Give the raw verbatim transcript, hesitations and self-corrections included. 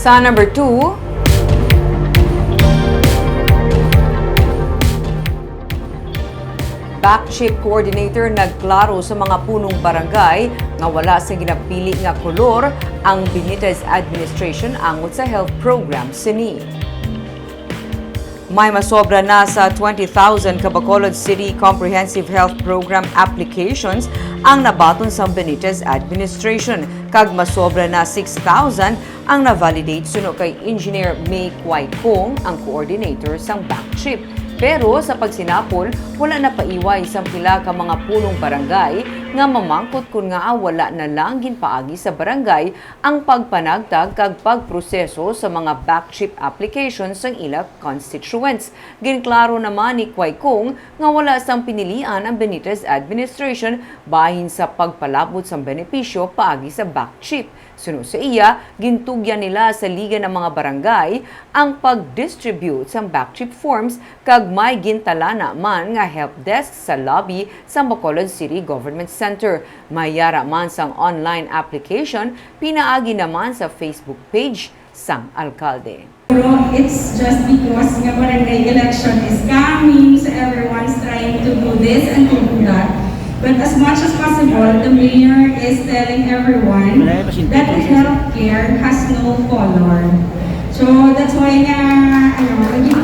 Sa number two, Backchip Coordinator nagklaro sa mga punong barangay nga wala sa ginapili nga kolor ang Benitez administration angot sa health program sini. May masobra na sa twenty thousand ka Bacolod City Comprehensive Health Program applications ang nabaton sa Benitez administration, kag masobra na six thousand ang na-validate, suno kay Engineer May Kuay Kong, ang coordinator sang Backchip. Pero sa pagsinapol, wala napaiway sang pila ka mga punong barangay nga mamangkot kon ngaa wala na lang ginpaagi sa barangay ang pagpanagtag kag pagproseso sa mga Backchip applications sang ila constituents. Ginklaro naman ni Kuay Kong nga wala sang pinilian ang Benitez administration bahin sa pagpalabot sang benepisyo paagi sa Backchip. Suno sa iya, gintugyan nila sa liga nga mga barangay ang pag-distribute sang Backchip forms, kag may gintalana man nga help desk sa lobby sa Bacolod City Government Center. May yara man sang online application pinaagi naman sa Facebook page sang alkalde. Pero it's just because nga barangay election is coming, so everyone's trying to do this and to do that. But as much as possible, the mayor is telling everyone that the healthcare has no color. So that's why nga, ano, naging